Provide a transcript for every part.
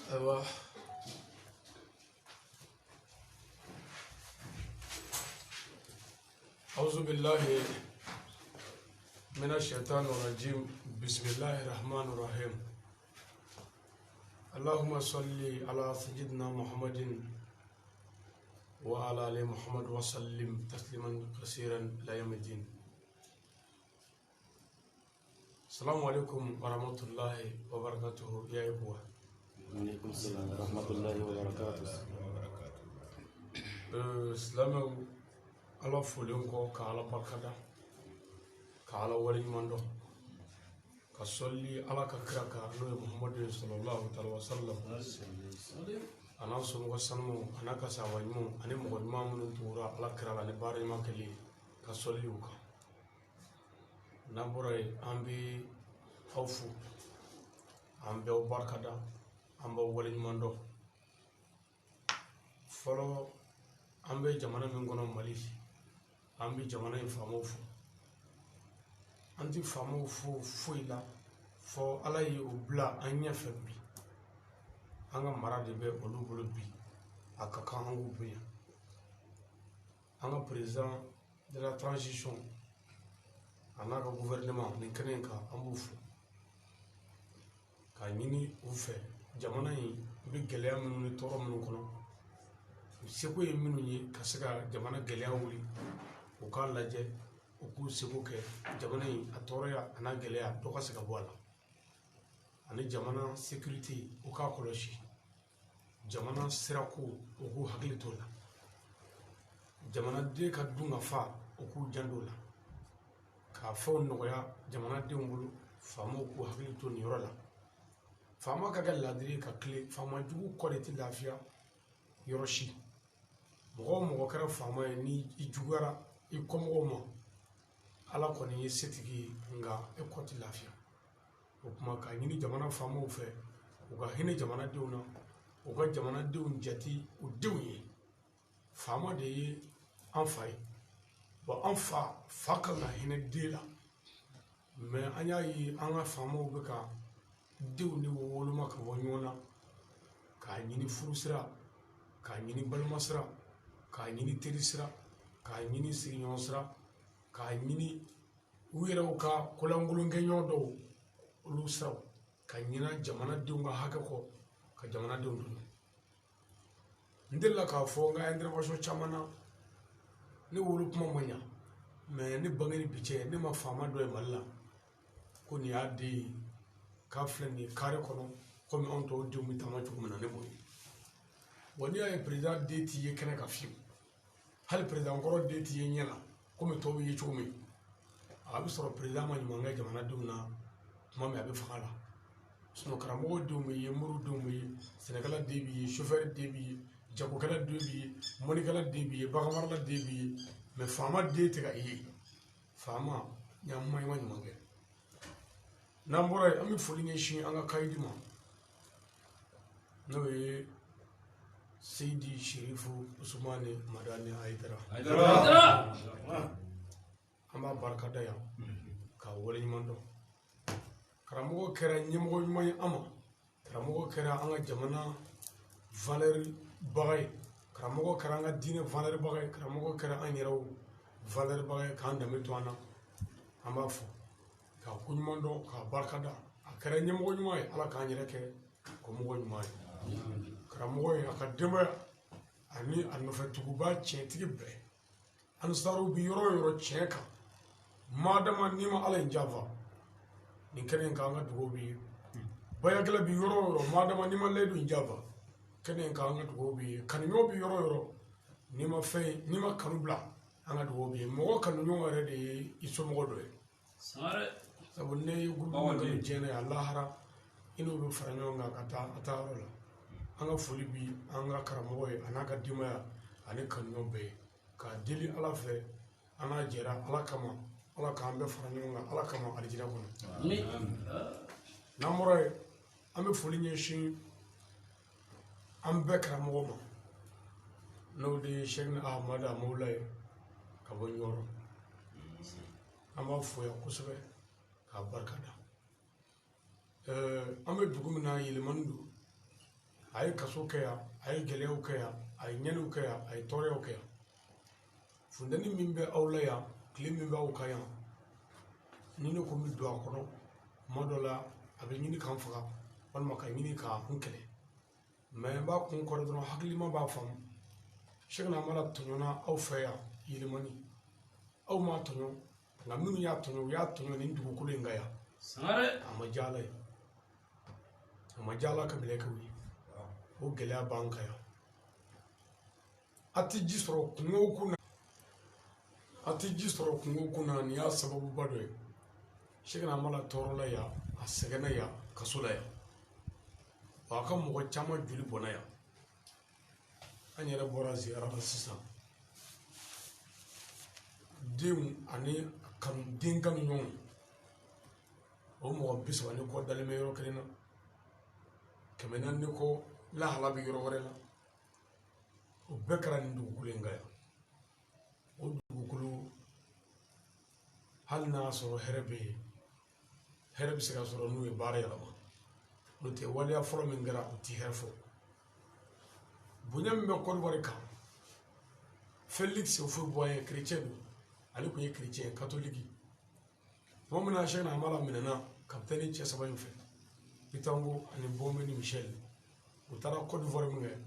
Ayiwa, auzu billahi mina shaitani rajim. Bismillahi rahmani rahim. Allahumma salli ala sayyidina Muhammadin wa ala ali Muhammad wa sallim tasliman kasiran ila yawmiddin. Salamu alaikum wa rahmatullahi wa barakatuhu ya ikhwa. Alaikum salam wa rahmatullahi wa barakatuh. Silamɛw, Ala folen kɔ ka Ala barikada, ka Ala waleɲuman dɔn, ka sɔli Ala ka kira kan, n'o ye Muhamadu ye sallallahu alaihi wa sallam, a n'a somɔgɔ sanumaw, a n'a ka sahaba ɲumanw ani mɔgɔ ɲuman minnu tugura Ala kira la ni baara ɲuman kɛli ye, ka sɔli u kan. N'an bɔra yen, an bɛ aw fo, an bɛ aw barikada, an b'aw waleɲuman dɔn. Fɔlɔ, an bɛ jamana min kɔnɔ, Mali, an bɛ jamana in faamaw fo. An tɛ faamaw fo foyi la fɔ Ala ye u bila an ɲɛfɛ bi. An ka mara de bɛ olu bolo bi, a ka kan an k'u bonya. An ka président de la transition a n'a ka gouvernement, nin kɛnɛ in kan, an b'u fo k'a ɲini u fɛ, jamana in bɛ gɛlɛya minnu ni tɔɔrɔ minnu kɔnɔ, u seko ye minnu ye ka se ka jamana gɛlɛya wuli, u k'a lajɛ, u k'u seko kɛ, jamana in a tɔɔrɔya a n'a gɛlɛya dɔ ka se ka bɔ a la, ani jamana sécurité, u k'a kɔlɔsi, jamana sirako, u k'u hakili t'o la, jamanaden ka dun ka fa, u k'u janto o la, k'a fɛnw nɔgɔya jamanadenw bolo. Faamaw k'u hakili to nin yɔrɔ la. Faama ka kɛ laadiri ka tilen, faama jugu kɔ de tɛ lafiya yɔrɔ si. Mɔgɔ o mɔgɔ kɛra faama ye, ni i juguyara i kɔmɔgɔw ma, Ala kɔni ye setigi ye, nka e kɔ tɛ lafiya. O tuma, k'a ɲini jamana faamaw fɛ, u ka hinɛ jamanadenw na, u ka jamanadenw jate u denw ye. Faama de ye an fa ye, wa an fa fa kan ka hinɛ den la. Mais an y'a ye, an ka faamaw bɛ ka denw de woloma ka bɔ ɲɔgɔn na, k'a ɲini furu sira, k'a ɲini balima sira, k'a ɲini teri sira, k'a ɲini sigiɲɔgɔn sira, k'a ɲini u yɛrɛw ka kolankolonkɛɲɔgɔn dɔw olu siraw, ka ɲina jamanadenw ka hakɛ kɔ, ka jamanadenw dun. N delila k'a fɔ n ka intervention caman na, ne wolo kuma ma ɲa, mais ne bange ni bi cɛ, ne ma faama dɔ ye Mali la ko nin y'a den ye, k'a filɛ nin ye kare kɔnɔ komi anw tɔw denw bɛ taama cogo min na. Ne b'o ye wa. N'i y'a ye président den t'i ye kɛnɛ kan fiyewu, hali président kɔrɔ den t'i ye ɲɛ la komi tɔw bɛ ye cogo min, a bɛ sɔrɔ président ma ɲuman kɛ jamanadenw na tuma min a bɛ fanga la. Sinon karamɔgɔ denw bɛ ye, moriw denw bɛ ye, sɛnɛkɛla den bɛ ye, chauffeur den bɛ ye, jagokɛla den bɛ ye, mɔnikɛla den bɛ ye, baganmarala den bɛ ye, mais faama den tɛ ka ye. Faama ɲa ma ɲuman kɛ. N'an bɔra yen, an bɛ foli ɲɛsin an ka kayidi ma, n'o ye Seyidi Sherifu Usumani Madani Hayidara. An b'a barikada yan k'a waleɲuman dɔn. Karamɔgɔ kɛra ɲɛmɔgɔ ɲuman ye an ma, karamɔgɔ kɛra an ka jamana valeur baga ye, karamɔgɔ kɛra an ka diinɛ valeur baga ye, karamɔgɔ kɛra an yɛrɛw valeur baga ye, k'an danbe to an na. An b'a fɔ k'a ko ɲuman dɔn, k'a barikada. A kɛra ɲɛmɔgɔ ɲuman ye, Ala k'an yɛrɛ kɛ kɔmɔgɔ ɲuman ye. Karamɔgɔ ye, a ka denbaya ani a nɔfɛtuguba tiɲɛtigi bɛɛ, ansaruw bi yɔrɔ o yɔrɔ tiɲɛ kan, madama n'i ma Ala in janfa, nin kɛnɛ in kan, an ka dugawu b'i ye. Bayakɛla bi yɔrɔ o yɔrɔ, madama n'i ma layidu in janfa, kɛnɛ in kan, an ka dugawu b'i ye. Kanuɲɔgɔn bi yɔrɔ o yɔrɔ, n'i ma fɛn, n'i ma kanu bila, an ka dugawu b'i ye. Mɔgɔ kanuɲɔgɔn yɛrɛ de ye i somɔgɔ dɔ ye, sabu ne ye gurupu kanu diɲɛ na yan, lahara i n'o bɛ fara ɲɔgɔn kan ka taa a taa yɔrɔ la. An ka foli bi an ka karamɔgɔ ye, a n'a ka denbaya ani kanuɲɔgɔn bɛɛ ye, k'a deli Ala fɛ, an n'a jɛra Ala kama, Ala k'an bɛɛ fara ɲɔgɔn kan Ala kama alijinɛ kɔnɔ. N'an bɔra yen, an bɛ foli ɲɛsin an bɛɛ karamɔgɔ ma, n'o de ye Sɛkina Ahamada Mawula ye ka bɔ Ɲɔrɔ. An b'a fo yan kosɛbɛ k'a barika da. An bɛ dugu min na, yɛlɛmani don. A ye kaso kɛ yan, a ye gɛlɛyaw kɛ yan, a ye ɲɛniw kɛ yan, a ye tɔɔrɔyaw kɛ yan. Funteni min bɛ aw la yan, tile min bɛ aw kan yan, ni ne ko n bɛ don a kɔnɔ kuma dɔ la, a bɛ ɲini k'an faga walima ka ɲini k'a kun kɛlɛ. Mais n b'a kun kɔrɔ dɔrɔn, hakilima b'a faamu. Sɛkina Amala tɔɲɔna aw fɛ yan Yelimani, aw m'a tɔɲɔ, nka minnu y'a tɔɲɔ, u y'a tɔɲɔ nin dugukolo in kan yan. Sangare. A ma diya Ala ye, a ma diya Ala ka mɛlɛkɛw ye. O gɛlɛya b'an kan yan. A tɛ ji sɔrɔ kungo o kun na, a tɛ ji sɔrɔ kungo kun na. Nin y'a sababuba dɔ ye. Sɛkina Amala tɔɔrɔla yan, a sɛgɛnna yan, kaso la yan, wa a ka mɔgɔ caman joli bɔnna yan. An yɛrɛ bɔra ziyara la sisan, denw ani kanu den kanu ɲɔgɔn, o mɔgɔ 30 ni kɔ dalen bɛ yɔrɔ kelen na, 400 ni kɔ lahala bɛ yɔrɔ wɛrɛ la. O bɛɛ kɛra nin dugukolo in kan yan. O dugukolo, hali n'a y'a sɔrɔ hɛrɛ bɛ yen, hɛrɛ bɛ se ka sɔrɔ n'u ye baara yɛlɛma. N'o tɛ, waleya fɔlɔ min kɛra, o ti hɛrɛ fɔ. Bonya min bɛ Kɔdiwari kan, Felix Houphouët-Boigny chrétien don, ale tun ye chrétien ye, catholique. Tuma min na Sɛkina Amala minɛna kapitɛni cɛ saba in fɛ, Pitango ani Bɔnbɛ ni Michel, u taara Côte d'Ivoire min kɛ,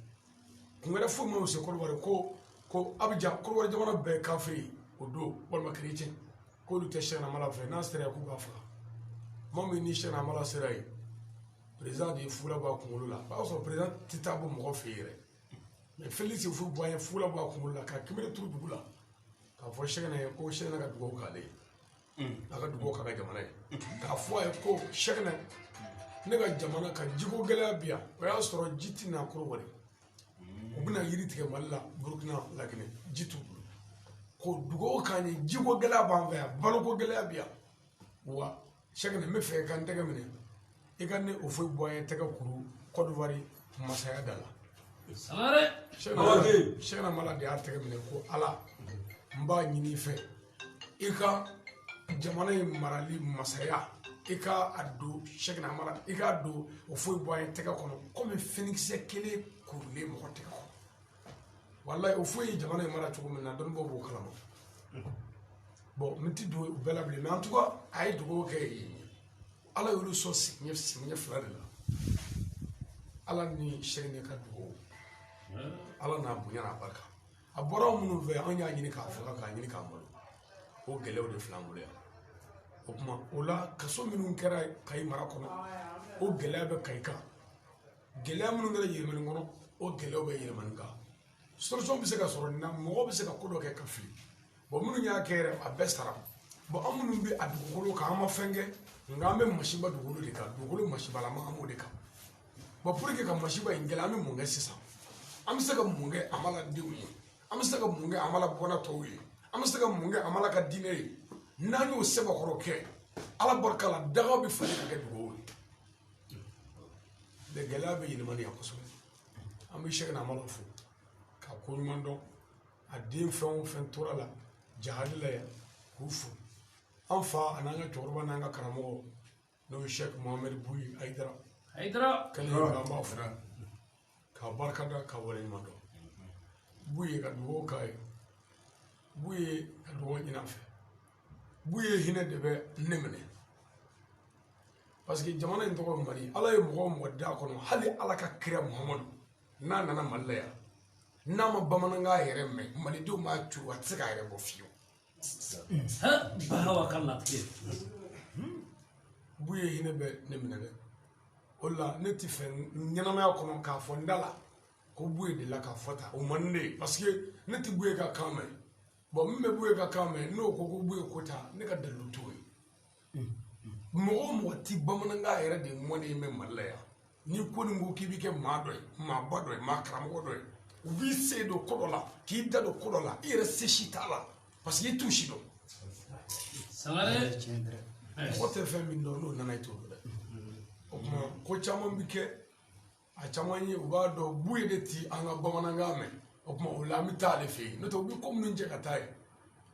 kun wɛrɛ foyi ma u se Côte d'Ivoire ko Abidjan, Côte d'Ivoire jamana bɛɛ ye kafiri ye o don, walima chrétien, k'olu tɛ Sɛkina Amala fɛ, n'a sera yen k'u b'a faga. Tuma min ni Sɛkina Amala sera yen, président de ye fugula bɔ a kunkolo la. O y'a sɔrɔ président tɛ taa bɔ mɔgɔ fɛ yen yɛrɛ, mais Felix Houphouët-Boigny ye fugula bɔ a kunkolo la ka kibere turu dugu la k'a fɔ Sɛkina ye ko Sɛkina ka dugawu k'ale ye, a ka dugawu k'a ka jamana ye, k'a fɔ a ye ko Sɛkina, ne ka jamana ka jiko gɛlɛya bi yan. O y'a sɔrɔ ji ti na Kɔdiwari, u bɛna yiri tigɛ Mali la, Burukina, Laginɛ, ji t'u bolo, ko dugawu k'an ye, jiko gɛlɛya b'an fɛ yan, baloko gɛlɛya bi yan. Wa Sɛkina, n bɛ fɛ i ka n tɛgɛ minɛ, i ka ne Houphouët-Boigny tɛgɛ kuru Kɔdiwari masaya da la. Sangare. Sɛkina Amala de y'a tɛgɛ minɛ ko Ala, n b'a ɲini i fɛ, i ka jamana in marali masaya, i ka a don Sɛkina Amala, i k'a don Houphouët-Boigny tɛgɛ kɔnɔ komi finikisɛ kelen kurulen mɔgɔ tɛgɛ kɔnɔ. Walayi, Houphouët ye jamana in mara cogo min na, dɔnnibaw b'o kalama. Bon, n ti don o bɛɛ la bilen, mais en tout cas a ye dugawu kɛ yen. Ala y'olu sɔn sigiɲɛ fila de la, Ala ni Sɛkina ka dugawu, Ala n'a bonya n'a barika. A bɔra anw minnu fɛ, an y'a ɲini k'a faga, k'a ɲini k'a malo. O gɛlɛyaw de filɛ an bolo yan. O tuma o la, kaso minnu kɛra Kayi mara kɔnɔ, o gɛlɛya bɛ Kayi kan. Gɛlɛya minnu kɛra Yelimani kɔnɔ, o gɛlɛyaw bɛ Yelimani kan. Solution bɛ se ka sɔrɔ nin na, mɔgɔ bɛ se ka ko dɔ kɛ ka fili. Bon, minnu y'a kɛ yɛrɛ, a bɛɛ sara. Bon, an minnu bɛ a dugukolo kan, an ma fɛn kɛ, nka an bɛ masiba dugukolo de kan, dugukolo masibalama, an b'o de kan. Bon, pour que ka masiba in kɛlɛ, an bɛ mun kɛ sisan? An bɛ se ka mun kɛ Amala denw ye? An bɛ se ka mun kɛ Amala bɔnna tɔw ye? An bɛ se ka mun kɛ Amala ka diinɛ ye? N'an y'o sɛbɛkɔrɔ kɛ, Ala barika la, daga bɛ falen ka kɛ dugawu ye. Mais gɛlɛya bɛ Yelimani yan kosɛbɛ. An bɛ Sɛkina Amala fo ka ko ɲuman dɔn. A den fɛn o fɛn tora la jahadi la yan, k'u fo. An fa an'an ka cɛkɔrɔba n'an ka karamɔgɔ, n'o ye Sɛki Mohamɛdi Buyi Hayidara. Hayidara. Kɛnɛ an b'a fo k'a barika da, ka waleɲuman dɔn. Buye ka dugawu k'a ye, Buye ka dugawu ɲini a fɛ. Buye hinɛ de bɛ ne minɛ, parce que jamana in tɔgɔ Mali. Ala ye mɔgɔ o mɔgɔ d'a kɔnɔ, hali Ala ka kira Muhamadu n'a nana Mali la yan, n'a ma bamanankan yɛrɛ mɛn, malidenw b'a cu, a tɛ se k'a yɛrɛ bɔ fiyewu. Bahawa kan latigɛ. Buye hinɛ bɛ ne minɛ dɛ. O la ne ti fɛ ɲɛnamaya kɔnɔ k'a fɔ n da la ko Buye de la k'a fɔ tan, o man di ne ye, parce que ne ti Buye ka kan mɛn. Bon, min bɛ Buye ka kan mɛn, n'o ko ko Buye ko ta, ne ka dalilu t'o ye. Mɔgɔ o mɔgɔ ti bamanankan yɛrɛ de mɔnen mɛn Mali la yan, n'i ko nin ko k'i bɛ kɛ maa dɔ ye, maaba dɔ ye, maa karamɔgɔ dɔ ye, u b'i se don ko dɔ la, k'i da don ko dɔ la, i yɛrɛ se si t'a la, parce que i t'u si dɔn. Sangare. Mɔgɔ tɛ fɛn min dɔn, n'o nana i t'o dɔn dɛ. O tuma ko caman bi kɛ, a caman ye u b'a dɔn Buye de ti an ka bamanankan mɛn. O tuma o la an bɛ taa ale fɛ yen, n'o tɛ u bɛ ko minnu cɛ ka taa yen,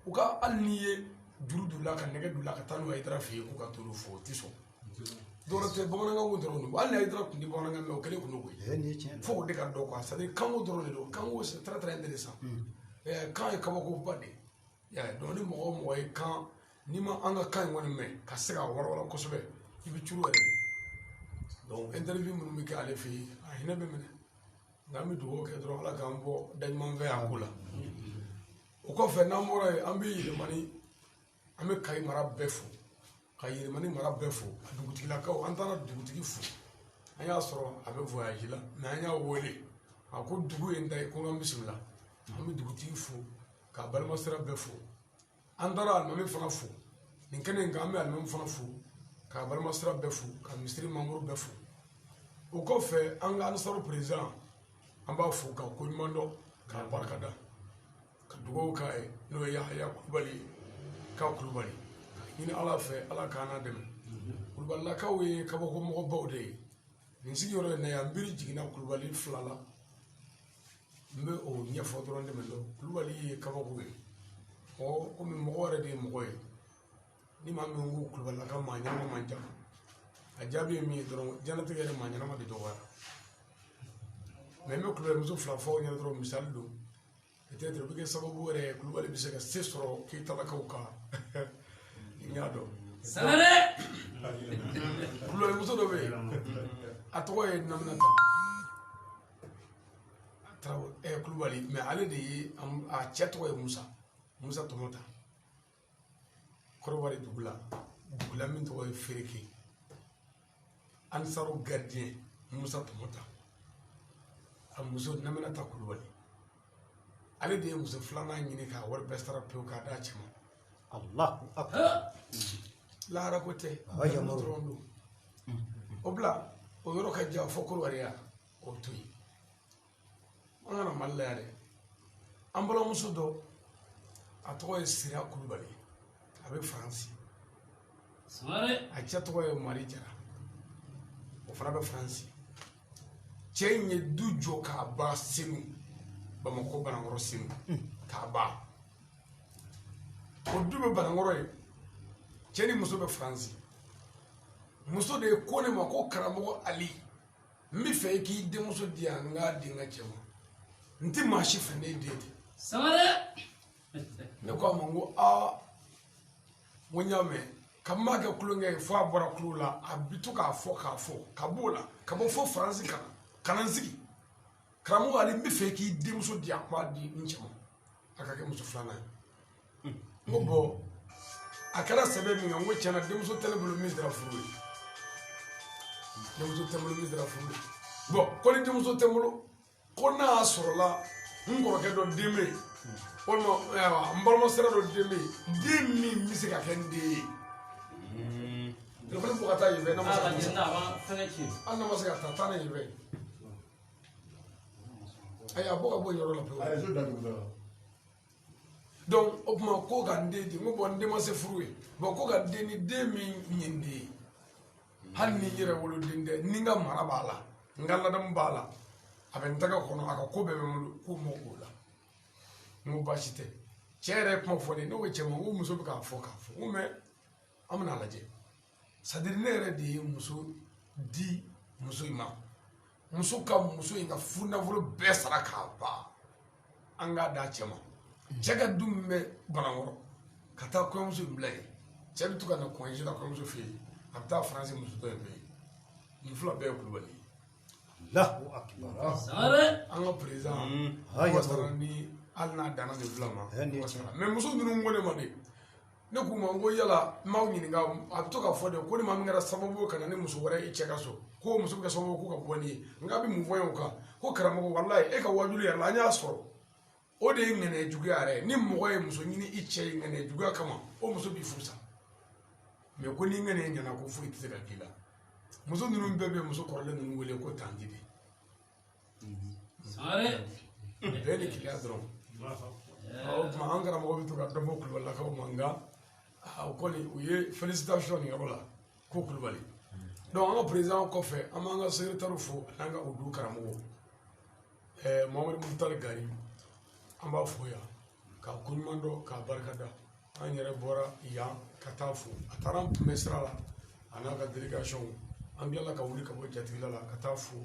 u ka hali n'i ye juru don u la ka nɛgɛ don u la ka taa n'u ye Hayidara fɛ yen k'u ka t'olu fo, o tɛ sɔn. Dɔwɛrɛ tɛ, bamanankan ko dɔrɔn don. Hali ni Hayidara tun tɛ bamanankan mɛn, o kɛlen kun don koyi. Nin ye tiɲɛ. Fo o de ka dɔn quoi, c'est à dire kanko dɔrɔn de don. Kanko, c'est très très intéressant. Kan ye kabakoba de ye. Donc ni mɔgɔ o mɔgɔ ye kan, n'i ma an ka kan in kɔni mɛn ka se k'a walawala kosɛbɛ, i bɛ curu yɛrɛ de. Donc interview minnu bɛ kɛ ale fɛ yen, a hinɛ bɛ minɛ. Nka an bɛ dugawu kɛ dɔrɔn, Ala k'an bɔ daɲuman fɛ a ko la. O kɔfɛ, n'an bɔra yen, an bɛ Yɛlɛmani, an bɛ Kayi mara bɛɛ fo, ka Yɛlɛmani mara bɛɛ fo, a dugutigilakaw. An taara dugutigi fo, an y'a sɔrɔ a bɛ voyage la, mais an y'a wele, a ko dugu ye n ta ye, ko n ka bisimila. An bɛ dugutigi fo, k'a balimasira bɛɛ fo. An taara alimami fana fo nin kɛnɛ in kan. An bɛ alimami fana fo, k'a balimasira bɛɛ fo, ka misiri mamuru bɛɛ fo. O kɔfɛ, an ka Ansaru président, an b'a fo ka koɲuman dɔn, k'a barika da, ka dugawu k'a ye, n'o ye Yahaya Kulubali ye, k'a Kulubali, ka ɲini Ala fɛ, Ala k'an n'a dɛmɛ. Kulubalilakaw ye kabakomɔgɔbaw de ye. Nin sigiyɔrɔ in na yan, n biri jiginna Kulubali fila la, n bɛ o ɲɛfɔ dɔrɔn dɛmɛ dɔn. Kulubali ye kabako ye, mɔgɔ komi mɔgɔ yɛrɛ de ye mɔgɔ ye. Ni maa min ko kulubalilaka maa ɲɛnama man ca, a jaabi ye min ye dɔrɔn, diɲɛlatigɛ yɛrɛ maa ɲɛnama de dɔgɔyara. Mais n bɛ kulubali muso fila fɔ aw ɲɛna dɔrɔn, misali don, peut-être o bɛ kɛ sababu yɛrɛ ye, Kulubali bɛ se ka se sɔrɔ Keyitalakaw kan, n y'a dɔn. Sangare. Kulubali muso dɔ bɛ yen, a tɔgɔ ye Naminata Tarawele Kulubali, mais ale de ye a cɛ tɔgɔ ye Musa, Musa Tɔmɔta, Kɔrɔbari dugu la, dugu la min tɔgɔ ye Fereke. Ansaru gardien Musa Tɔmɔta, a muso Naminata Kulubali, ale de ye muso filanan ɲini k'a wari bɛɛ sara pewu k'a d'a cɛ ma. Allahu akbar. Lahara ko tɛ. Ayi, Amadu. Dɔrɔn don o bila o yɔrɔ ka jan fo Korowariya, o to yen. An kana Mali la yan dɛ. An balimamuso dɔ, a tɔgɔ ye Sira Kulubali, a bɛ Faransi. Sangare. A cɛ tɔgɔ ye Mari Jara, o fana bɛ Faransi. Cɛ in ye du jɔ k'a ban Senu, Bamakɔ Banankɔrɔ Senu, k'a ban. O du bɛ Banankɔrɔ ye. Cɛ ni muso bɛ Faransi. Muso de ye ko ne ma ko karamɔgɔ Ali, n bɛ fɛ i k'i denmuso di yan, n k'a di n ka cɛ ma, n tɛ maa si fɛ, ne ye den tɛ. Sangare. Ne ko a ma, n ko aa, n ko n y'a mɛn ka n b'a kɛ kulonkɛ ye, fo a bɔra kulo la, a bi to k'a fɔ, k'a fɔ ka b'o la, ka bɔ fo Faransi, ka na ka na n sigi. Karamɔgɔ Ali, n bɛ fɛ i k'i denmuso di yan, n b'a di n cɛ ma, a ka kɛ muso filanan ye. N ko bɔn, a kɛra sɛbɛn min kan, n ko tiɲɛna, denmuso tɛ ne bolo min sera furu ye, denmuso tɛ n bolo min sera furu ye. Bɔn, ko ni denmuso tɛ n bolo, ko n'a y'a sɔrɔla n kɔrɔkɛ dɔ den bɛ yen, walima ayiwa, n balimasira dɔ den bɛ yen, den min bɛ se ka kɛ n den ye, telefɔni bɔ ka taa yen fɛ, n'a ma A se ka ka jɛ taa, n'a b'a fɛngɛ ci. Hali n'a ma se ka taa, taa ne yen fɛ. Ayi, a bɔ ka bɔ yen yɔrɔ la pewu. A ye so datugu dɔrɔn. Donc o tuma, ko ka n den di, n ko bɔn, n den ma se furu ye. Bɔn, ko ka den ni den min ye n den ye, hali ni n yɛrɛ woloden tɛ, ni n ka mara b'a la, n ka ladamu b'a la, a bɛ n tɛgɛ kɔnɔ, a ka ko bɛɛ bɛ n bolo, k'u mago b'o la. N ko baasi tɛ. Cɛ yɛrɛ ye kuma fɔ ne ye, ne ko cɛ ma, n ko muso bɛ k'a fɔ k'a fɔ, n ko mais an bɛna lajɛ. C'est à dire ne yɛrɛ de ye muso di muso in ma, muso ka muso in ka furu nafolo bɛɛ sara k'a ban, an k'a d'a cɛ ma. Cɛ ka du min bɛ Banankɔrɔ, ka taa kɔɲɔmuso in bila yen, cɛ bɛ to ka na congé la kɔɲɔmuso fɛ yen, a bɛ taa Faransi muso dɔ in fɛ yen. Nin fila bɛɛ ye Kulubali ye. Allahu akbar. Sangare. An ka président Ayi, wasara ni hali n'a danna nin fila ma, Eh, nin ye wasara. Mais muso ninnu ko ne ma de, ne k'u ma, n ko yala n m'aw ɲininka, a bɛ to k'a fɔ de ko ni maa min kɛra sababu ye ka na ni muso wɛrɛ ye i cɛ ka so, ko muso bɛ kɛ sababu ye ko ka bɔ ni ye. N k'a bɛ mun fɔ n ye o kan? Ko karamɔgɔ, walayi, e ka wajulu yɛrɛ la, an y'a sɔrɔ o de ye ŋaniya juguya yɛrɛ ye. Ni mɔgɔ ye muso ɲini i cɛ ye ŋaniya juguya kama, o muso b'i furu sa. Mais ko ni ŋaniya ɲɛna, ko foyi tɛ se ka k'i la. Muso ninnu bɛɛ bɛ muso kɔrɔlen ninnu wele ko tantie de. Sangare. Bɛɛ ni keleya dɔrɔn. O tuma, an karamɔgɔ bɛ to ka dɔ fɔ Kulubalilakaw ma, nka o kɔni u ye félicitation nin yɔrɔ la ko Kulubali. Donc an ka président kɔfɛ, an b'an ka secrétaire fo, an'an ka o du karamɔgɔ Mamadu Mutali Gari, an b'a fo yan k'a koɲuman dɔn, k'a barika da. An yɛrɛ bɔra yan ka taa fo, a taara an kunbɛn sira la, a n'a ka délégation. An tilala ka wuli ka bɔ jatigila la ka taa fo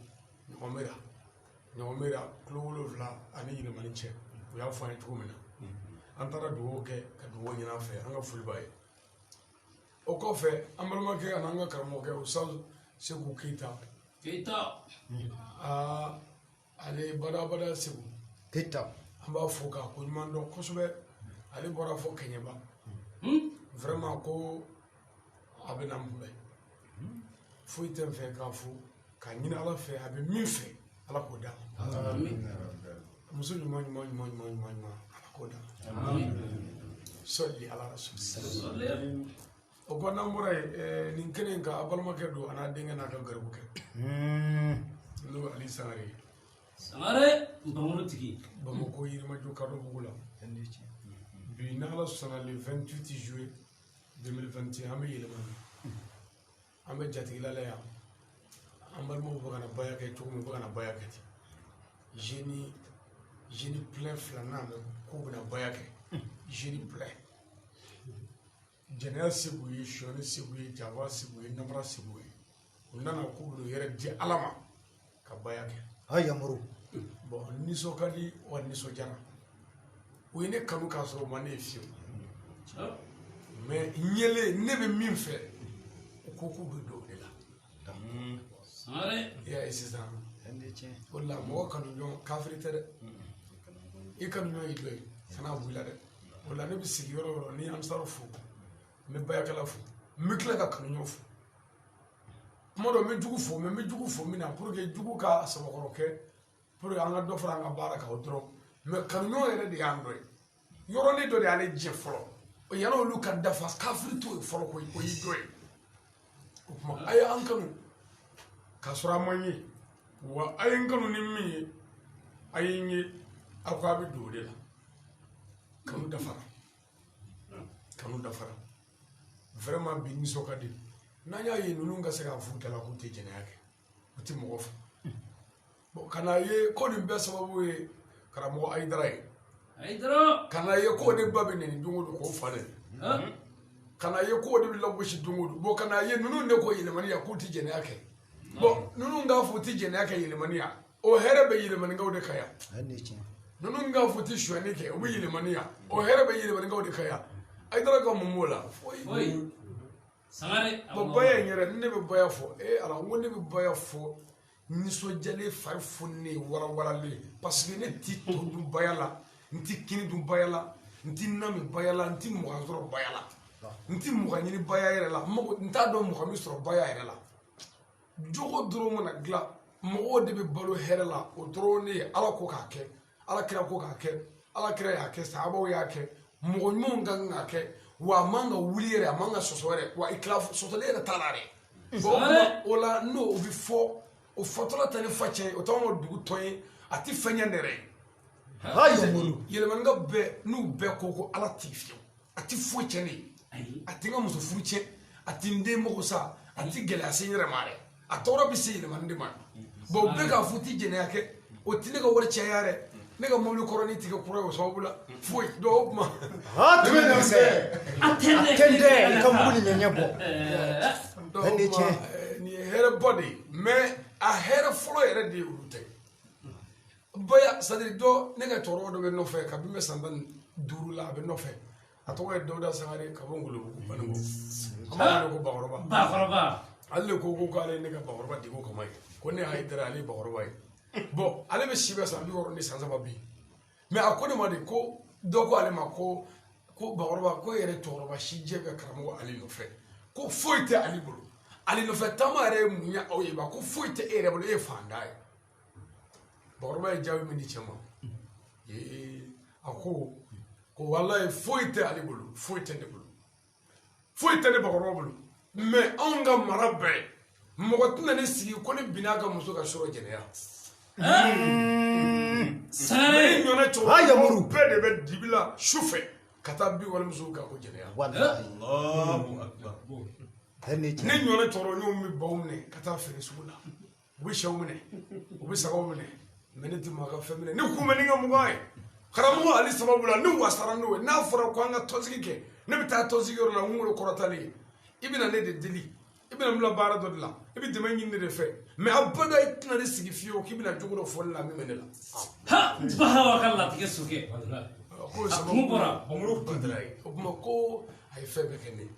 Ɲɔgɔnmera kilo 7 ani Yɛlɛmani cɛ, u y'a fɔ an ye cogo min na. An taara dugawu kɛ ka dugawu ɲini an fɛ, an ka foli b'a ye. O kɔfɛ, an balimakɛ ani an ka karamɔgɔkɛ Ustaz Seku Keyita. Keyita. Aa, ale badabada Seku Keyita. An b'a fo k'a ko ɲuman dɔn kosɛbɛ. Ale bɔra fɔ Kɛɲɛba. Vraiment, ko a bɛ na n kunbɛn, foyi tɛ n fɛ k'a fo k'a ɲini Ala fɛ, a bɛ min fɛ, Ala k'o d'a ma. Muso ɲuman ɲuman ɲuman ɲuman ɲuman ɲuman, Ala k'o d'a ma. Sɔli ala rasul. O kɔ, n'an bɔra yen, nin kɛnɛ in kan, a balimakɛ don, a n'a denkɛ n'a ka garibukɛ, n'o ye Ali Sangare ye. Sangare npanmuru tigi. Bamakɔ Yirimajɔ Kadɔbugu la bi, n'Ala sɔnna, le 28 juillet 2021, an bɛ Yɛlɛmani, an bɛ jatigila la yan. An balimaw bɛ ka na baya kɛ cogo min, u bɛ ka na baya kɛ ten. Jeudi plein filanan bɛ k'u bɛna baya kɛ jeudi plein. Jɛnɛya se b'u ye, sonyani se b'u ye, janfa se b'u ye, namara se b'u ye. U nana k'u bɛn'u yɛrɛ di Ala ma ka baya kɛ. A yamuru. Bon, nisɔn ka di wa, nisɔndiyara. U ye ne kanu k'a sɔrɔ u ma ne ye fiyewu, mais n yelen, ne bɛ min fɛ, u ko k'u bɛ don o de la. Sangare. I y'a ye sisan, o de la mɔgɔ kanu ɲɔgɔn, kafiri tɛ dɛ. I kanu ɲɔgɔn y'i dɔ ye, kana bɔ i la dɛ. O la ne bɛ sigi yɔrɔ o yɔrɔ ni ansaru fo, n bɛ bayakɛla fo, n bɛ tila ka kanu ɲɔgɔn fo. Kuma dɔ, n bɛ jugu fo, mais n bɛ jugu fo min na pour que jugu ka sabakɔrɔ kɛ, pour que an ka dɔ fara an ka baara kan, o dɔrɔn. Mais kanu ɲɔgɔn yɛrɛ de y'an dɔ ye. Yɔrɔnin dɔ de y'ale jɛ fɔlɔ, o yanni olu ka dafa, kafiri t'o ye fɔlɔ koyi, o y'i dɔ ye. O tuma, a ye an kanu k'a sɔrɔ a man ye wa, a ye n kanu ni min ye, a ye n ye, aw ko a bɛ don o de la. Kanu dafara, kanu dafara vraiment. Bi nisɔn ka di n'an y'a ye ninnu ka se k'a f'u da la k'u tɛ jɛnɛya kɛ, u tɛ mɔgɔ fɛ. Bon, ka n'a ye ko nin bɛɛ sababu ye karamɔgɔ Ayidara ye. Ayidara. Ka n'a ye k'o de ba bɛ nɛni don o don k'o fa nɛni, ka n'a ye k'o de bɛ lagosi don o don. Bon, ka n'a ye ninnu de ko Yɛlɛmani yan k'u tɛ jɛnɛya kɛ. Bon, ninnu k'a fɔ u tɛ jɛnɛya kɛ Yɛlɛmani yan, o hɛrɛ bɛ Yɛlɛmanikaw de kan yan. Ninnu k'a fɔ u tɛ sonyani kɛ, u bɛ Yɛlɛmani yan, o hɛrɛ bɛ Yɛlɛmanikaw de kan yan. Ayidara ka mun b'o la? Foyi. Sangare. Bon, baya in yɛrɛ, ne bɛ baya fɔ ee Ala, n ko ne bɛ baya fɔ nisɔndiyalen, fari fununen, warawalalen, parce que ne ti to dun baya la, n ti kini dun baya la, n ti na min baya la, n ti mugan sɔrɔ baya la, n ti mugan ɲini baya yɛrɛ la, n mago n t'a dɔn mugan min sɔrɔ baya yɛrɛ la. Jogo dɔrɔn mana dilan, mɔgɔw de bɛ balo hɛrɛ la, o dɔrɔn de ye. Ala ko k'a kɛ, Ala kira ko k'a kɛ, Ala kira y'a kɛ, sahabaw y'a kɛ, mɔgɔ ɲumanw ka kan k'a kɛ. Wa a man ka wuli yɛrɛ, a man ka sɔsɔ yɛrɛ, wa i kila sɔsɔli yɛrɛ t'a la dɛ. Bon, o la n'o o bɛ fɔ, o fɔtɔla tɛ ne fa cɛ ye, o t'anw ka dugu tɔn ye, a tɛ fɛn ɲɛ ne yɛrɛ ye. Yɛlɛmanikaw bɛɛ n'u bɛɛ ko ko Ala t'i fiyewu, a tɛ foyi tiɲɛ ne ye, a tɛ n ka muso furu tiɲɛ, a tɛ n den mago sa, a tɛ gɛlɛya se n yɛrɛ ma dɛ, a tɔɔrɔ bɛ se Yɛlɛmani de ma. Bon, bɛɛ k'a fɔ u tɛ jɛnɛya kɛ, o tɛ ne ka wari caya yɛrɛ, ne ka mobili kɔrɔnin tigɛ kura ye o sababu la, foyi. Donc o tuma. A tɛ dɛ, i ka mugu ni ɲɛɲɛ bɔ. Donc o tuma, nin ye hɛrɛba de ye, mais a hɛrɛ fɔlɔ yɛrɛ de ye olu tɛ baya. C'est à dire, dɔ ne ka cɛkɔrɔba dɔ bɛ nɔfɛ kabini n bɛ san 15 la, a bɛ nɔfɛ, a tɔgɔ ye Dawuda Sangare ka bɔ Ngolobugu Baninko, an b'a wele ko Bakɔrɔba. Bakɔrɔba. Ale de ko k'ale ye ne ka bakɔrɔba Diko Kama ye, ko ne ye Hayidara, ale ye bakɔrɔba ye. Bon, ale bɛ si bɛ san 63 bi, mais a ko ne ma de ko dɔ ko ale ma ko bakɔrɔba, ko e yɛrɛ cɛkɔrɔba si jɛ bɛ karamɔgɔ Ale nɔfɛ, ko foyi tɛ ale bolo, Ale nɔfɛ taama yɛrɛ ye mun ye aw ye ba, ko foyi tɛ e yɛrɛ bolo, e ye fantan ye. Bakɔrɔba ye jaabi min di cɛ ma, ee, a ko walayi, foyi tɛ ale bolo, foyi tɛ ne bolo, foyi tɛ ne bakɔrɔba bolo, mais anw ka mara bɛɛ, mɔgɔ tɛna ne sigi ko ne binna a ka muso ka sɔrɔ jɛnɛya. Sangare. Ne ɲɔgɔnna cɛkɔrɔba bɛɛ de bɛ dibi la su fɛ ka taa bi walimusow kan ko jɛnɛya. Ne ɲɔgɔnna cɛkɔrɔba bɛ baw minɛ ka taa feere sugu la, u bɛ sɛw minɛ, u bɛ sagaw minɛ, mais ne tɛ maa ka fɛn minɛ. Ne kun bɛ ni ka mugan ye karamɔgɔ Ale sababu la, ne wasara n'o ye. N'a fɔra ko an ka tɔnsigi kɛ, ne bɛ taa tɔnsigi yɔrɔ la, n kunkolo kɔrɔtalen ye, i bɛna ne de deli, I bɛna n bila baara dɔ de la, i bɛ dɛmɛ ɲini ne de fɛ, mais abada i tɛna ne sigi fiyewu k'i bɛna jogo dɔ fɔ ne la min bɛ ne la. Ha bahawa ka latigɛ sokɛ. K'o A sababu kun bɔra. O kuma ko a ye fɛn bɛɛ kɛ ne ye.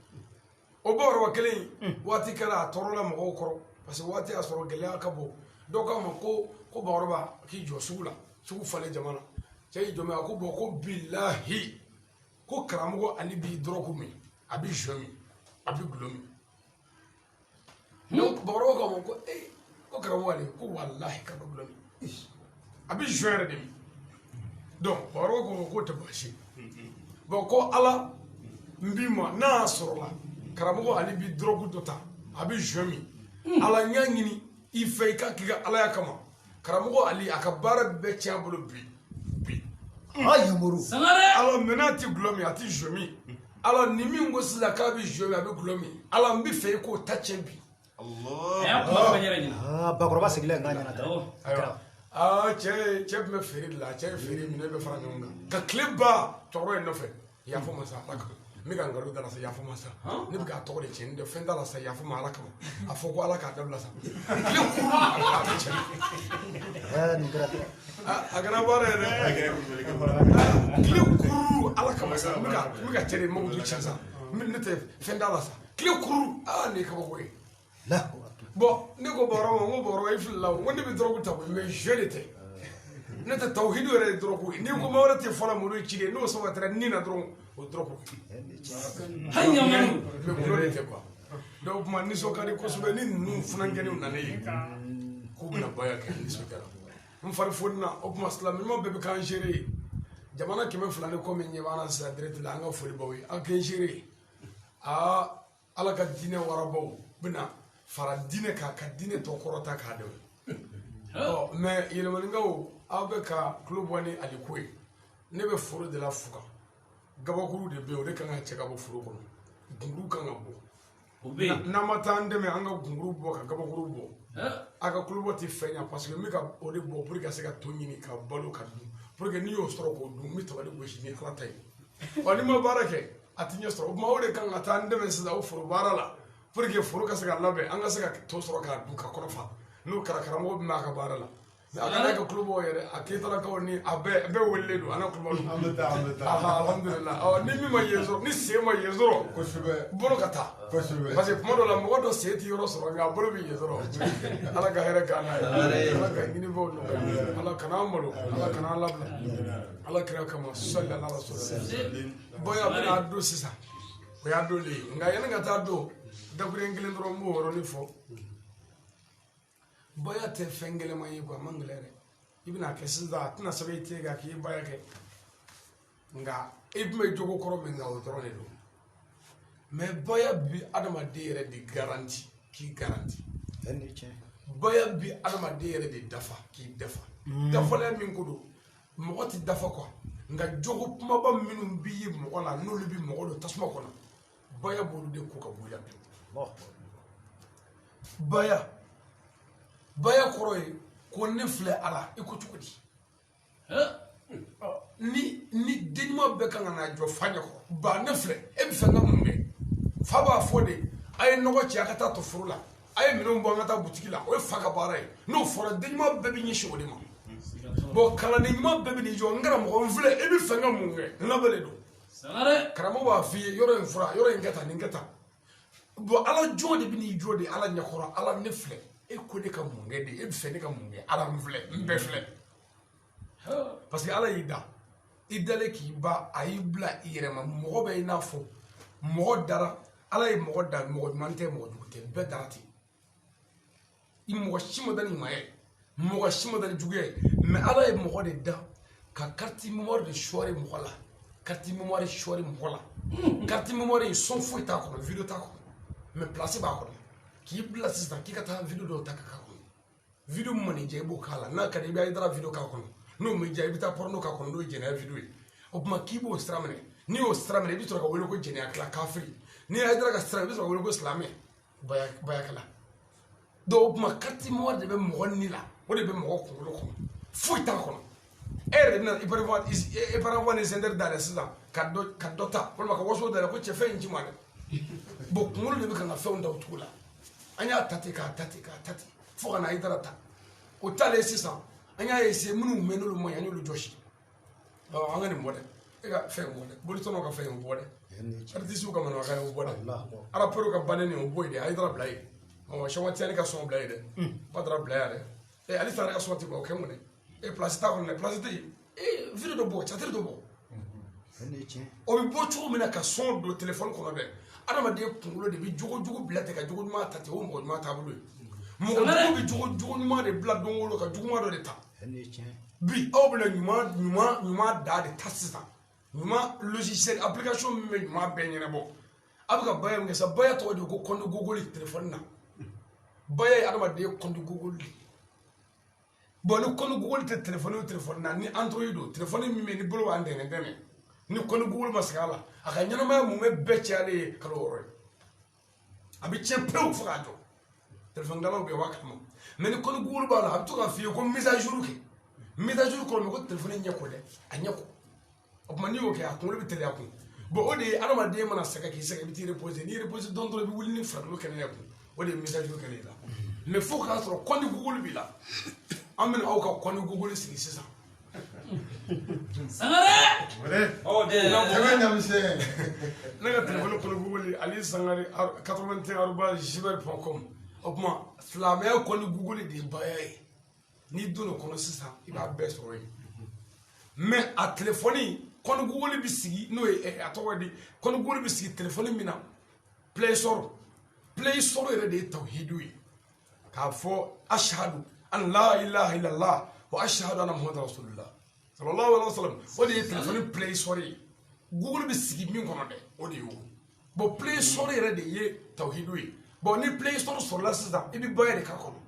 O bakɔrɔba kelen in waati kɛra a tɔɔrɔla mɔgɔw kɔrɔ, parce que waati y'a sɔrɔ gɛlɛya ka bon. Dɔw k'a ma ko bakɔrɔba k'i jɔ sugu la, sugu falen jama la. Cɛ y'i jɔ mɛ, a ko bɔn ko bilahi ko karamɔgɔ Ali b'i dɔrɔgu min, a bɛ joint min, a bɛ gulɔ min. Donc bakɔrɔba k'a ma ko ee, ko karamɔgɔ Ali ko walahi k'a bɛ gulɔ min, a bɛ joint yɛrɛ de min. Donc bakɔrɔba ko k'o tɛ baasi ye. Bon ko Ala n b'i ma, n'a y'a sɔrɔ la karamɔgɔ Ali bɛ dɔrɔgu dɔ ta, a bɛ joint min, Ala n y'a ɲini i fɛ i ka k'i ka Alaya kama, karamɔgɔ Ali a ka baara bɛɛ tiɲɛ a bolo bi bi. Yamuru. Sangare. Ala mɛ n'a tɛ gulɔ min, a tɛ joint min, Ala ni min ko sisan k'a bɛ joint min, a bɛ gulɔ min, Ala n bɛ fɛ i k'o ta tiɲɛ bi. A y'a kuma fɔ n yɛrɛ ɲɛna. Bakɔrɔba sigilen nka ɲɛna dɛ. Awɔ. Ayiwa, cɛ tun bɛ feere de la, cɛ ye feere minɛ bɛ fara ɲɔgɔn kan ka tile ban cɛkɔrɔba in nɔfɛ. Yafa ma sa Ala kama, n bɛ ka nkalon da la sa, yafa ma sa, ne bɛ k'a tɔgɔ de tiɲɛ, ne tɛ fɛn t'a la sa, yafa ma Ala kama, a fɔ ko Ala k'a dabila sa, tile kuru a bɛ tiɲɛ. Nin kɛra dɛ. A kɛra baara ye dɛ, tile kuru Ala kama sa, n bɛ ka cɛ de mago to tiɲɛ sa, ne tɛ fɛn t'a la sa, tile kuru, nin ye kabako ye. Bon ne ko bakɔrɔba ma, n ko bakɔrɔba i filila o, n ko ne bɛ dɔrɔgu ta koyi, mais joint de tɛ, ne tɛ tawhidu yɛrɛ ye dɔrɔgu ye, n'i ko ma wɛrɛ tɛ fɔlɔ muru ye ci de, n'o sabatira ni na dɔrɔn o ye dɔrɔgu ye. Ha yamuru. Mais gulɔ de tɛ quoi. Donc kuma nisɔn ka di kosɛbɛ ni ninnu funankɛninw nana ye k'u bɛna baya kɛ, nisɔndiyara n fari fonina. O tuma silamɛ ɲuman bɛɛ bɛ k'an seere ye, jamana 200 ni kɔ min ɲɛ b'an na sisan direct la, an ka foli b'aw ye, an k'an seere ye. Ala ka diinɛ warabaw bɛna fara diinɛ kan ka diinɛ tɔ kɔrɔta k'a dɛmɛ. Ɔ mais yɛlɛmanikaw, aw bɛ ka tulo bɔ ni aliko ye. Ne bɛ foro de la fuga, gabakuru de bɛ yen, o de kan ka cɛ ka bɔ foro kɔnɔ, gunkuru kan ka bɔ. O bɛ yen. N'an ma taa an dɛmɛ an ka gunkuru bɔ ka gabakuru bɔ, a ka kulobɔ tɛ fɛn ɲɛ, parce que n bɛ ka o de bɔ pour que ka se ka to ɲini ka balo ka dun, pour que n'i y'o sɔrɔ k'o dun, n bɛ tabali gosi ni Ala ta ye. Ɔ ni ma baara kɛ a tɛ ɲɛ sɔrɔ. O tuma o de kan ka taa an dɛmɛ sisan o foro baara la, pour que foro ka se ka labɛn, an ka se ka to sɔrɔ k'a dun ka kɔnɔ fa. N'o kɛra karamɔgɔ bɛ mɛn a ka baara la. Mais a kana kɛ kulobɔ yɛrɛ, a keyitalakaw ni a bɛɛ welelen don, a n'a kulubaliw. An bɛ taa, an bɛ taa. Alhamdulilah. Ɔ ni min ma yen sɔrɔ, ni sen ma yen sɔrɔ, Kosɛbɛ. bolo ka taa. Kosɛbɛ. Parce que kuma dɔ la mɔgɔ dɔ sen tɛ yɔrɔ sɔrɔ, nka a bolo bɛ yen sɔrɔ. Ala ka hɛrɛ k'an n'a ye. Ala ka ɲinifɛnw nɔgɔya. Ala kana an malo, Ala kana an labila. Ala kira kama sɔli ala rasul. Bɔn a bɛna don sisan, o y'a don de ye, nka yanni ka taa don, dakuruɲɛ kelen dɔrɔn n b'o yɔrɔnin fɔ. Baya tɛ fɛn gɛlɛman ye quoi, a man gɛlɛn dɛ. I bɛna kɛ sisan, a tɛna sɛbɛn i tɛ kan k'i ye baya kɛ, nka i tun bɛ jogo kɔrɔ min kan o dɔrɔn de don. Mais baya bi adamaden yɛrɛ de garanti k'i garanti. Baya bi adamaden yɛrɛ de dafa k'i dafa. Dafalenya min ko don, mɔgɔ tɛ dafa quoi, nka jogo kumaba minnu bi ye mɔgɔ la, n'olu bi mɔgɔ don tasuma kɔnɔ, baya b'olu de ko ka bɔ i la pewu. Baya kɔrɔ ye ko ne filɛ Ala, i ko cogo di? Ni den ɲuman bɛɛ kan ka na jɔ fa ɲɛkɔrɔ, ba ne filɛ, e bɛ fɛ n ka mun kɛ? Fa b'a fɔ de, a ye nɔgɔ ci a ka taa to foro la, a ye minɛnw bɔ an ka taa butigi la, o ye fa ka baara ye. N'o fɔra, den ɲuman bɛɛ bɛ ɲɛsin o de ma. Bon kalanden ɲuman bɛɛ bɛ n'i jɔ, n karamɔgɔ n filɛ, e bɛ fɛ n ka mun kɛ? N labɛnnen don. Karamɔgɔ b'a f'i ye, yɔrɔ in fura, yɔrɔ in kɛ tan, nin kɛ tan. Bon Ala jɔn de bɛ n'i jɔ de Ala ɲɛkɔrɔ, Ala ne filɛ, e ko ne ka mun kɛ de, e bɛ fɛ ne ka mun kɛ? Ala n filɛ, n bɛɛ filɛ. Parce que Ala y'i da, i dalen k'i ba, a y'i bila i yɛrɛ ma. Mɔgɔ bɛ i n'a fɔ mɔgɔ dara, Ala ye mɔgɔ da, mɔgɔ ɲuman tɛ, mɔgɔ jugu tɛ, bɛɛ dara ten. I mɔgɔ si ma da ni ɲuman ye, mɔgɔ si ma da ni juguya ye, mais Ala ye mɔgɔ de da ka carte mémoire de sɔri mɔgɔ la, carte mémoire sɔri mɔgɔ la. Carte mémoire son foyi t'a kɔnɔ, vidéo t'a kɔnɔ, mais place b'a kɔnɔ. K'i bila sisan k'i ka taa vidéo dɔw ta ka k'a kɔnɔ. Vidéo min mana diya i b'o k'a la, n'a ka di i bɛ Hayidara vidéo k'a kɔnɔ, n'o ma diya i bɛ taa porno k'a kɔnɔ, n'o ye jɛnɛya vidéo ye. O tuma k'i b'o sira minɛ, n'i y'o sira minɛ i bɛ sɔrɔ ka wele ko jɛnɛyakɛla kafiri, n'i ye Hayidara ka sira i bɛ sɔrɔ ka wele ko silamɛ bayakɛla. Donc o tuma carte mémoire de bɛ mɔgɔ ni la, o de bɛ mɔgɔ kunkolo kɔnɔ, foyi t'a kɔnɔ. E yɛrɛ de bɛna i ni sɛntɛri dayɛlɛ sisan ka dɔ ta, walima ka waso dayɛlɛ ko cɛ fɛn in ci ma dɛ. Bon kunkolo de bɛ kan ka fɛnw da o cogo la. An y'a ta ten k'a ta ten k'a ta ten fo ka na Hayidara ta. O talen sisan an y'a essayer minnu tun bɛ yen n'olu ma ɲi an y'olu jɔsi. An ka nin bɔ dɛ. E ka fɛn bɔ dɛ. Bolitɔnw ka fɛn o bɔ dɛ. Artisiw ka manamakan o bɔ dɛ. Rappeurs ka bannen o bɔ yen dɛ. Hayidara bila yen. Ɔ Sɛwa Tiyani ka sɔn bila yen dɛ. Badara bila yan dɛ. Ale Sangare ka sɔn tɛ bɔ o kɛ mun dɛ. Place t'a kɔnɔ dɛ. Place tɛ yen. Vidéo dɔ bɔ, théâtre dɔ bɔ. O bɛ bɔ cogo min na ka sɔn don téléphone kɔnɔ dɛ. Adamaden kunkolo de bɛ jogo jugu bila ten ka jogo ɲuman ta ten, o mɔgɔ ɲuman taabolo ye. Mɔgɔ jugu bɛ jogo ɲuman de bila don o don ka juguman dɔ de ta. Bi aw bɛna ɲuman da de ta sisan. Ɲuman logiciel application min bɛ ɲuman bɛɛ ɲɛnabɔ. A bɛ ka baya min kɛ sisan, baya tɔgɔ de ye ko compte Google téléphone na. Baya ye adamaden compte Google de ye. Bon ni compte Google tɛ téléphone o téléphone na, ni Android don, téléphone min bɛ yen ni bolo b'an dɛmɛ. Ni compte Google ma sigi a la, a ka ɲɛnamaya mun bɛ bɛɛ cayalen ye kalo 6 ye. A bɛ tiɲɛ pewu fo k'a jɔ. Téléphone dilannaw bɛ yen o b'a kalama. Mais ni compte Google b'a la, a bɛ to k'a f'i ye ko mise à jour kɛ. Mise à jour kɔrɔ min ko téléphone ɲɛ ko dɛ, a ɲɛ ko. O tuma n'i y'o kɛ, a kunkolo bɛ teliya kun. Bon o de ye adamaden mana sɛgɛn k'i sɛgɛn, i bɛ t'i reposer. N'i reposer dɔɔni dɔrɔn, i bɛ wuli ni farikolo kɛnɛya kun. O de ye mise à jour kɛlen la. Mais fo k'a sɔrɔ compte Google b'i la. An bɛna aw ka compte Google sigi sisan. Sangare! Ne ka téléphone compte Google Ali Sangare 81@gmail.com. O tuma silamɛya compte Google de ye baya ye. N'i donna o kɔnɔ sisan, i b'a bɛɛ sɔrɔ yen. Mais a téléphone compte Google bɛ sigi n'o ye a tɔgɔ di, compte Google bɛ sigi téléphone min na, Play Store. Play Store yɛrɛ de ye tawhidu ye. K'a fɔ ashhadu an la ilaha illallah wa ashhadu anna muhammadan rasulullah sallallahu alaihi wasallam. O de ye téléphone Play Store ye. Google bɛ sigi min kɔnɔ dɛ, o de ye o. Bon Play Store yɛrɛ de ye tawhidu ye. Bon ni Play Store sɔrɔla sisan, i bɛ baya de k'a kɔnɔ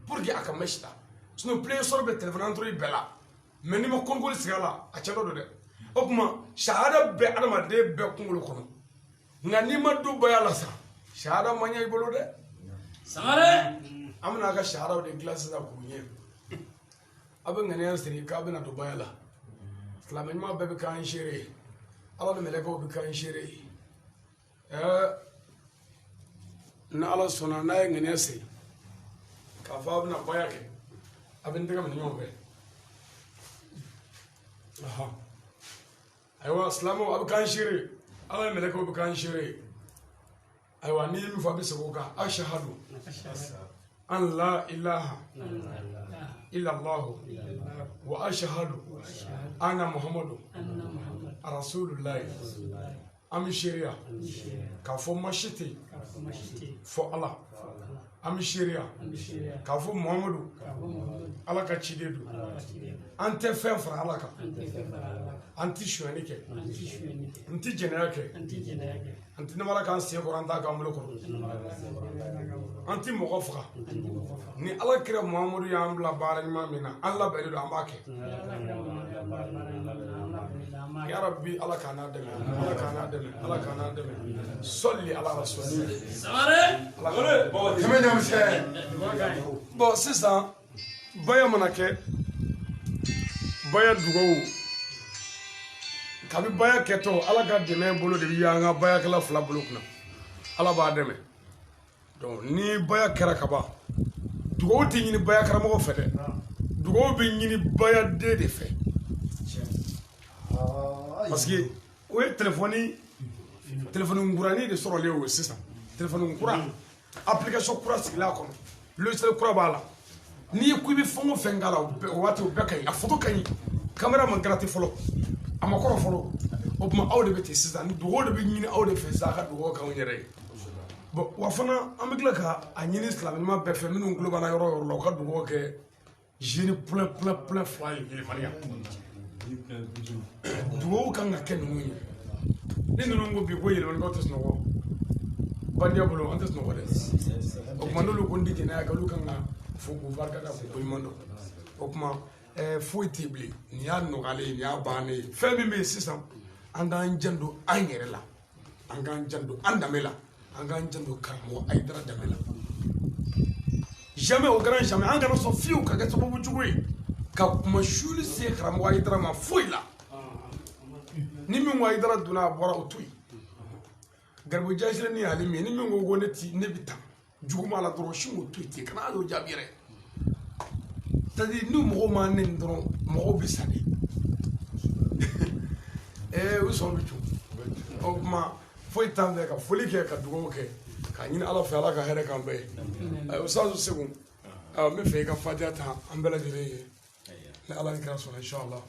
pour que a ka mɛn sita. Sinon Play Store bɛ téléphone Android bɛɛ la. Mais n'i ma compte Google sigi a la, a cɛ dɔ don dɛ. O tuma shahada bɛ adamaden bɛɛ kunkolo kɔnɔ. Nka n'i ma don baya la sa, shahada ma ɲɛ i bolo dɛ. Sangare! An bɛna a ka shahadaw de dilan sisan k'u ɲɛ. A bɛ ŋaniya siri k'a bɛna don baya la. Silamɛ ɲuman bɛɛ bɛ k'an seere ye. Ala ni mɛlɛkɛw bɛ k'an seere ye. Ni Ala sɔnna, n'a ye ŋaniya siri k'a fɔ a bɛna baya kɛ, a bɛ n tɛgɛ minɛ ɲɔgɔn fɛ. Ayiwa silamɛw, a bɛ k'an seere. Ala ni mɛlɛkɛw bɛ k'an seere ye. Ayiwa n'i ye min fɔ, a bɛ segin o kan. Ashhadu an la ilaha illallah wa ashhadu anna muhammadu rasulullah. An bɛ seereya k'a fɔ ma si tɛ fɔ Ala. An bɛ seereya k'a fɔ Muhammadu Ala ka ciden don. An tɛ fɛn fara Ala kan. An tɛ sonyali kɛ. An tɛ jɛnɛya kɛ. An tɛ namara k'an sen kɔrɔ, an t'a k'an bolo kɔrɔ. An tɛ mɔgɔ faga. Ni Ala kira Muhammadu y'an bila baara ɲuman min na, an labɛnnen don, an b'a kɛ. Ya Rabbi, Ala k'an n'a dɛmɛ, Ala k'an n'a dɛmɛ, Ala k'an n'a dɛmɛ. Sɔli ala rasuli. Sangare! Bon sisan baya mana kɛ, baya dugawu kabi baya kɛtɔ, Ala ka dɛmɛ bolo de bɛ y'an ka bayakɛla fila bolo kunna. Ala b'a dɛmɛ. Donc ni baya kɛra ka ban, dugawu tɛ ɲini baya karamɔgɔ fɛ dɛ. Dugawu bɛ ɲini bayaden de fɛ. Parce que o ye téléphone kuranin de sɔrɔlen o sisan. Téléphone kura, application kura sigila a kɔnɔ, logiciel kura b'a la. N'i ko i bɛ fɛn o fɛn k'a la, o waati o bɛɛ ka ɲi. A photo ka ɲi, caméra ma gratter fɔlɔ, a ma kɔrɔ fɔlɔ. O tuma aw de bɛ ten sisan, ni dugawu de bɛ ɲini aw de fɛ sisan, a ka dugawu k'anw yɛrɛ ye. Bon wa fana an bɛ tila ka a ɲini silamɛ ɲuman bɛɛ fɛ minnu tulo b'an na yɔrɔ o yɔrɔ la, u ka dugawu kɛ jeune plein plein plein fila ye Yélimané yan. Dugawu kan ka kɛ ninnu ye. Ni ninnu ko bi ko Yélimanikaw tɛ sunɔgɔ, bandiya bolo an tɛ sunɔgɔ dɛ. O tuma n'olu ko n tɛ jɛnɛya kɛ, olu kan ka fo k'u barika da k'u koɲuman dɔn. O tuma foyi tɛ bilen, nin y'a nɔgɔyalen ye, nin y'a bannen ye. Fɛn min bɛ yen sisan, an k'an janto an yɛrɛ la, an k'an janto an danbe la, an k'an janto karamɔgɔ Hayidara danbe la. Jamais au grand jamais, an kana sɔn fiyewu ka kɛ sababu jugu ye ka kuma suli se karamɔgɔ Hayidara ma foyi la. Ni min ko Hayidara donna a bɔra, o to yen. Garibu jasilen ni ale min ye, ni min ko ko ne ti ne bɛ tan, Juguman la dɔrɔn sin k'o to yen ten, kana y'o jaabi yɛrɛ. C'est-à-dire ni mɔgɔw m'a nɛni dɔrɔn, mɔgɔw bɛ sa de. U sɔn bɛ cun. O tuma foyi t'an fɛ ka foli kɛ, ka dugawu kɛ, k'a ɲini Ala fɛ, Ala ka hɛrɛ k'an bɛɛ ye. Ustaz Segu, n bɛ fɛ i ka fatiha ta an bɛɛ lajɛlen ye. Ni Ala ni kira sɔnna, inshallah.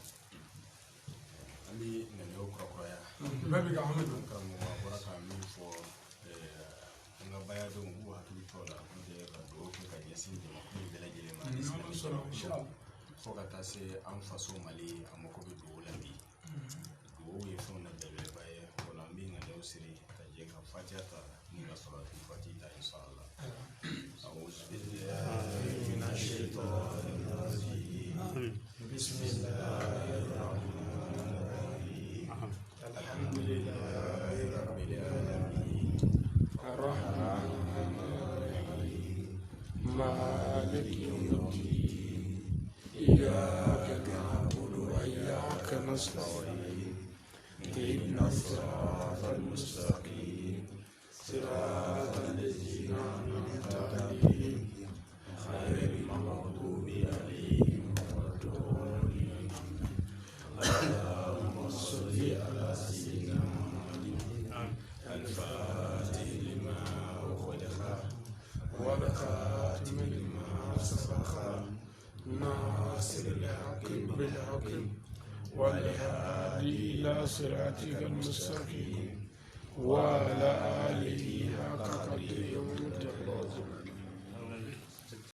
An bɛ ŋaniyaw kurakuraya. Bɛɛ b'i ka hami don. Karamɔgɔ a bɔra ka min fɔ, an ka bayadenw k'u hakili to a la, n'o tɛ ka dugawu kɛ ka ɲɛsin jamakulu bɛɛ lajɛlen ma. Ni Ala sɔnna, inshallah. Fo ka taa se an faso Mali, a mako bɛ dugawu la bi. Dugawu ye fɛnw na belebeleba ye. O la an bɛ ŋaniyaw siri ka jɛ ka fatiha ta ni ka sɔrɔ fatiha ta, inshallah. أعوذ بالله من الشيطان الرجيم. بسم الله الرحمن الرحيم. الحمد لله رب العالمين. الرحمن الرحيم. مالك يوم الدين. إياك نعبد وإياك نستعين. اهدنا الصراط المستقيم. صراط الذين أنعمت عليهم غير المغضوب عليهم ولا الضالين. اللهم صل على سيدنا محمد الفاتح لما أغلق والخاتم لما سبق ناصر الحق بالحق والهادي إلى صراطك المستقيم وعلى آله حق قدره ومقداره.